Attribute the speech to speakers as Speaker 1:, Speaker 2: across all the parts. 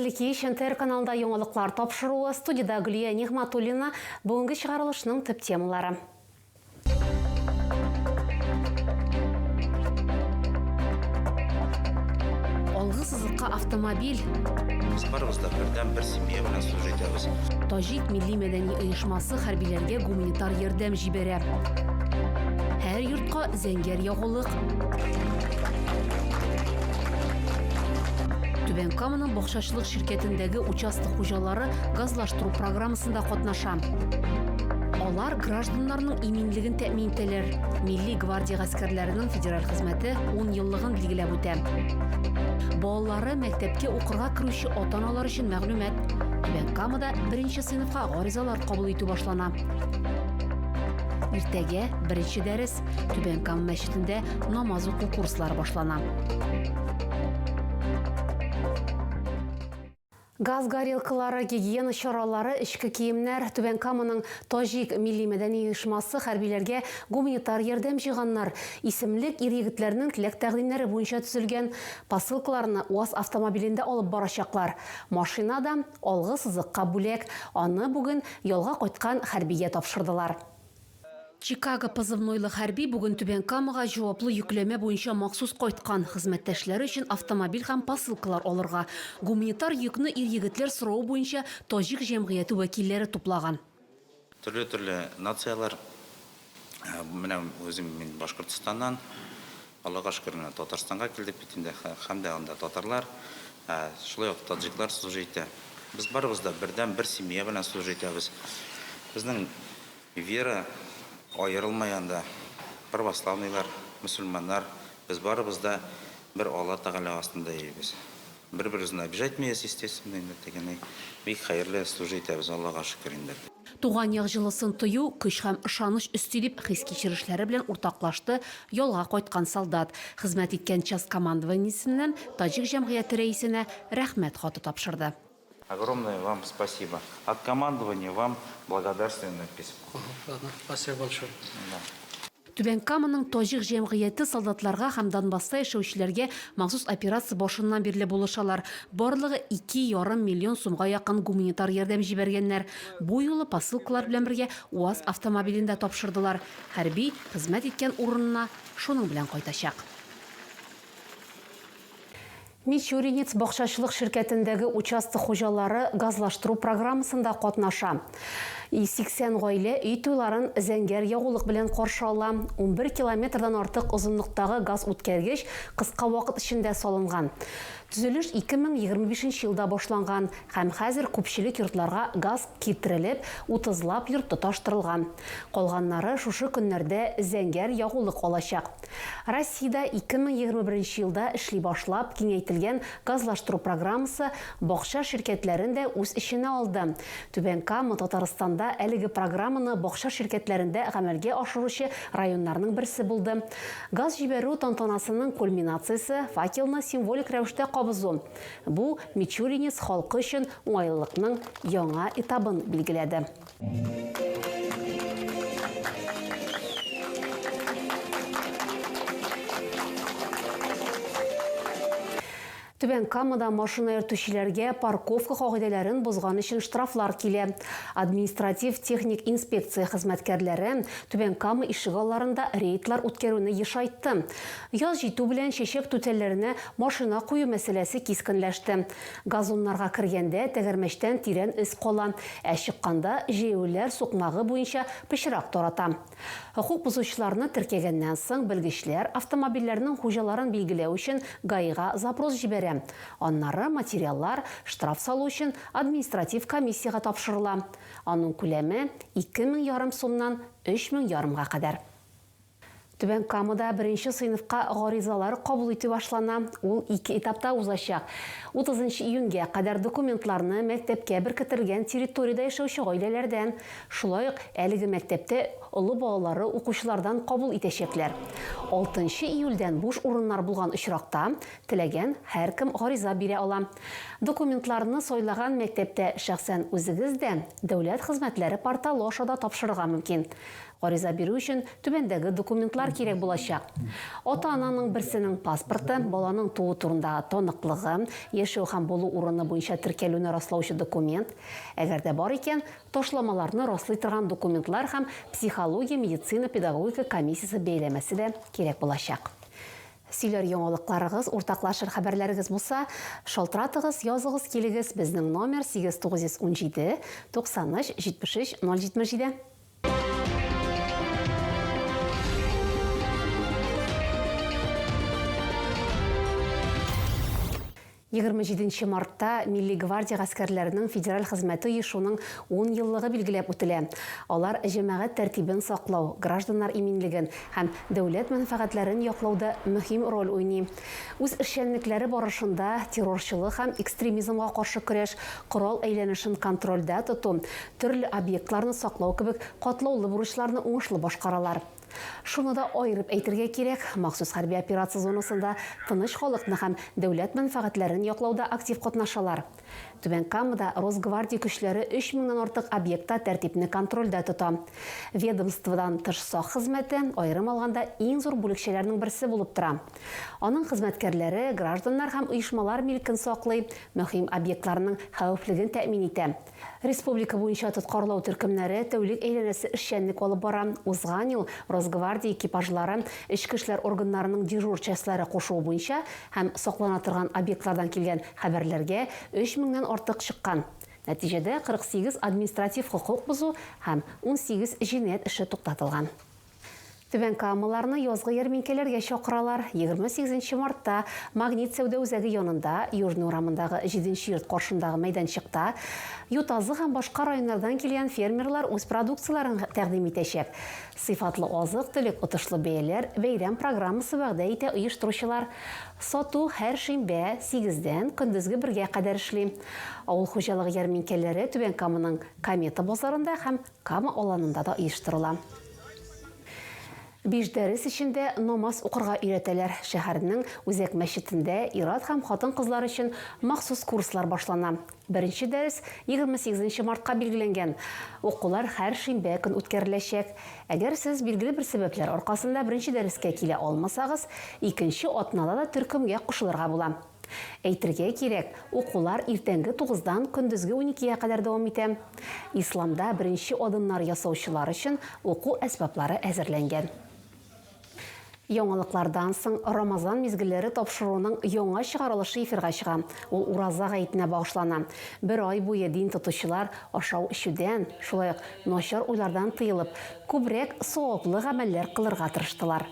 Speaker 1: Хәерле кич, НТР каналында яңалыклар тапшыруы, студиядә Гөлия Нигъматуллина. Бүгенге чыгарылышның төп темалары. Алгы сызыкка автомобиль.
Speaker 2: Без барыбыз да бердәм бер семья белән служить итәбез.
Speaker 1: Таҗик милли-мәдәни оешмасы хәрбиләргә гуманитар ярдәм җибәрә. Һәр йортка зәңгәр ягулык. Түбән Каманың бакчачылык ширкәтендәге участок хуҗалары газлаштыру программасында катнаша. Алар гражданнарның иминлеген тәэмин итәләр. Милли гвардия гаскәрләренең федераль хезмәте 10 еллыгын билгеләп үтә. Балалары мәктәпкә укырга керүче ата-аналар өчен мәгълүмат. Түбән Камада беренче сыйныфка гаризалар кабул итү башлана. Иртәгә беренче дәрес Түбән Кама мәчетендә намаз уку курслары башлана. Газ горелкалары, гигиена чаралары, эчке киемнәр Түбән Каманың Таҗик милли мәдәни оешмасы хәрбиләргә гуманитар ярдәм җыйганнар. Исемлек ир-егетләрнең теләк-тәкъдимнәре буенча төзелгән. Посылкаларны УАЗ автомобилендә алып барачаклар. Машина да, алгы сызыкка бүләк. Аны бүген ялга кайткан хәрбигә тапшырдылар. Чикаго позывнойлы хәрби бүген Түбән Камага җаваплы йөкләмә буенча махсус кайткан, хезмәттәшләре өчен автомобиль һәм посылкалар алырга. Гуманитар йөкне ир-егетләр соравы буенча таҗик җәмгыяте вәкилләре туплаган.
Speaker 2: Төрле-төрле нацияләр. Менә үзем мин Башкортстаннан. Аллага шөкер, менә Татарстанга килдек бит инде. Һәм дә анда татарлар, шулай ук таҗиклар служить итә. Без барыбыз да бердәм бер семья белән служить итәбез. Безнең Вера аерылмый анда. Православныйлар, мөселманнар, без барыбыз да бер Алла Тәгалә астында йөрибез. Бер-беребезне обижать итмибез, естественно, инде тегене. Бик хәерле служить итәбез, Аллага шөкер инде.
Speaker 1: Туган як җылысын тою көч һәм ышаныч өсти, дип хис-кичерешләре белән уртаклашты ялга кайткан солдат. Хезмәт иткән часть командованиесеннән таҗик җәмгыяте рәисенә Рәхмәт хаты тапшырды.
Speaker 2: Огромное вам спасибо. От командования вам благодарственное письмо.
Speaker 3: Ладно, спасибо большое.
Speaker 2: Да.
Speaker 1: Түбән Каманың Таҗик җәмгыяте солдатларга һәм Донбасста яшәүчеләргә махсус операция башыннан бирле булышалар. Барлыгы 2,5 миллион сумга якын гуманитар ярдәм җибәргәннәр. Бу юлы посылкалар белән бергә УАЗ автомобилен дә тапшырдылар. Хәрби хезмәт иткән урынына шуның белән кайтачак. Мичуринец бакчачылык ширкәтендәге участок хуҗалары газлаштыру программасында катнаша. 80 гаилә өй туйларын зәңгәр ягулык белән каршы ала. 11 километрдан артык озынлыктагы газ үткәргеч кыска вакыт эчендә салынган. Төзелеш 2025 елда башланган һәм хәзер күпчелек йортларга газ китерелеп, утызлап йорт тоташтырылган. Калганнары шушы көннәрдә зәңгәр ягулык алачак. Россиядә 2021 елда эшли башлап, киңәйтелгән газлаштыру программасы бакча ширкәтләрен дә үз эченә алды. Түбән Кама Татарстанда әлеге программаны бакча ширкәтләрендә гамәлгә ашыручы районнарның берсе булды. Газ җибәрү тантанасының кульминациясе, факелны символик рәвештә кабызу. Бу Мичуринец халкы өчен уңайлылыкның яңа этабын билгеләде. Түбән Камада машина йөртүчеләргә парковка кагыйдәләрен бозган өчен штрафлар килә. Административ техник инспекция хезмәткәрләре Түбән Кама ишегалларында рейдлар үткәрүне ешайтты. Яз җитү белән чәчәк түтәлләренә машина кую мәсьәләсе кискенләште. Газоннарга кергәндә тәгәрмәчтән тирән эз кала, ә чыкканда җәяүлеләр сукмагы буенча пычрак тарата. Хокук бозучыларны теркәгәннән соң, белгечләр автомобильләрнең хуҗаларын билгеләү өчен ГАИга запрос җибәрә. Аннары материаллар штраф салу өчен административ комиссиягә тапшырыла. Аның күләме, 2 мең ярым сумнан 3 мең ярымга кадәр. Түбән Камада беренче сыйныфка гаризалар кабул итү башлана. Ул ике этапта узачак. 30 нчы июньгә кадәр документларны мәктәпкә беркетелгән территориядә яшәүче гаиләләрдән, шулай ук әлеге мәктәптә олы балалары укучылардан кабул итәчәкләр. Алтынчы июльдән буш урыннар булган очракта, теләгән һәркем гариза бирә ала. Документларны сайлаган мәктәптә шәхсән үзегез дә Дәүләт хезмәтләре порталы аша да тапшырырга мөмкин. Гариза бирү өчен түбәндәге документлар кирәк булачак. Ата-ананың берсенең паспорты, баланың туу турындагы таныклыгы, яшәү һәм булу урыны буенча теркәлүне раслаучы документ, әгәр дә бар икән, ташламаларны раслый торган документлар һәм психология-медицина-педагогика комиссиясе бәяләмәсе дә кирәк булачак. Сөйләр яңалыкларыгыз, уртаклашыр хәбәрләрегез булса, шалтыратыгыз, языгыз, килегез, безнең номер 8917 93 73 077. 27 мартта Милли гвардия гаскәрләренең федераль хезмәте оешуның 10 еллыгы билгеләп үтелә. Алар җәмәгать тәртибен саклау, гражданнар иминлеген һәм дәүләт мәнфәгатьләрен яклауда мөһим роль уйный. Үз эшчәнлекләре барышында террорчылык һәм экстремизмга каршы көрәш, корал әйләнешен контрольдә тоту, төрле объектларны саклау кебек катлаулы бурычларны уңышлы башкаралар. Шуны да аерып әйтергә кирәк, махсус хәрби операция зонасында тыныч халыкны һәм дәүләт мәнфәгатьләрен яклауда актив катнашалар. Түбән Камада Росгвардия көчләре өч меңнән артык объектта тәртипне контрольдә тота. Ведомстводан тыш сак хезмәте, аерым алганда, иң зур бүлекчәләрнең берсе булып тора. Аның хезмәткәрләре гражданнар һәм оешмалар милкен саклый, мөһим объектларның хәвефлеген тәэмин итә. Республика буенча тоткарлау төркемнәре тәүлек әйләнәсе эшчәнлек алып бара. Узган ел Росгвардия экипажлары эчке эшләр органнарының дежур частьлары кушуы буенча һәм саклана торган объектлардан килгән хәбәрләргә өч меңнән артык чыккан. Нәтиҗәдә 48 административ хокук бозу һәм 18 җинаять эше туктатылган. Түбән Камаларны язгы ярминкәләргә чакыралар. 28 нче мартта Магнит сәүдә үзәге янында, Южный урамындагы җиденче йорт каршындагы мәйданчыкта Ютазы һәм башка районнардан килгән фермерлар үз продукцияләрен тәкъдим итәчәк. Сыйфатлы азык-төлек, отышлы бәяләр, бәйрәм программасы вәгъдә итә оештыручылар. Сату һәр шимбә, сигездән көндезге бергә кадәр эшли. Авыл хуҗалыгы ярминкәләре Түбән Каманың Комета базарында һәм Кама Аланында да оештырыла. Биш дәрес эчендә намаз укырга өйрәтәләр. Шәһәрнең үзәк мәчетендә ир-ат һәм хатын-кызлар өчен махсус курслар башлана. Беренче дәрес 28 нче мартка билгеләнгән. Укулар һәр шимбә көн үткәреләчәк. Әгәр сез билгеле бер сәбәпләр аркасында беренче дәрескә килә алмасагыз, икенче атнада да төркемгә кушылырга була. Әйтергә кирәк, укулар иртәнге тугыздан көндезге уникегә кадәр дәвам итә. Исламда беренче адымнар ясаучылар өчен уку әсбаплары әзерләнгән. Яңалыклардан соң Рамазан мизгелләре тапшыруының яңа чыгарылышы эфирга чыга. Ул Ураза гаетенә багышлана. Бер ай буе дин тотучылар ашау-эчүдән, шулай ук начар уйлардан тыелып, күбрәк саваплы гамәлләр кылырга тырыштылар.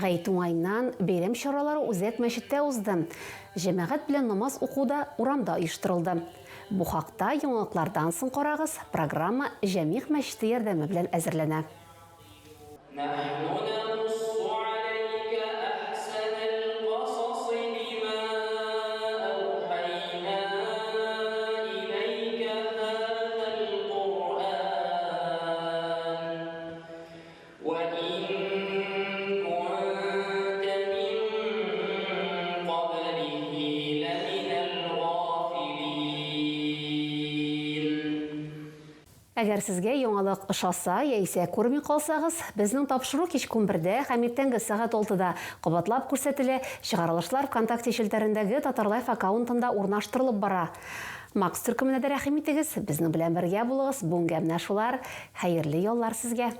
Speaker 1: Гает уңаеннан бәйрәм чаралары үзәк мәчеттә узды. Җәмәгать белән намаз уку да урамда оештырылды. Бу хакта яңалыклардан соң карагыз, программа Җәмигъ мәчете ярдәме белән әзерләнә.
Speaker 3: وَإِن كُنتَ مِن قَبْلِهِ لَمِنَ الْغَافِلِينَ.
Speaker 1: Әгәр сезгә яңалык ошаса яисә күрми калсагыз, безнең тапшыру кичке унбердә һәм иртәнге сәгать алтыда кабатлап күрсәтелә, чыгарылышлар ВКонтакте челтәрендәге Татарлайф аккаунтында урнаштырылып бара. Макс төркеменә дә рәхим итегез, безнең белән бергә булыгыз, бүгенгә менә шулар, хәерле яллар сезгә!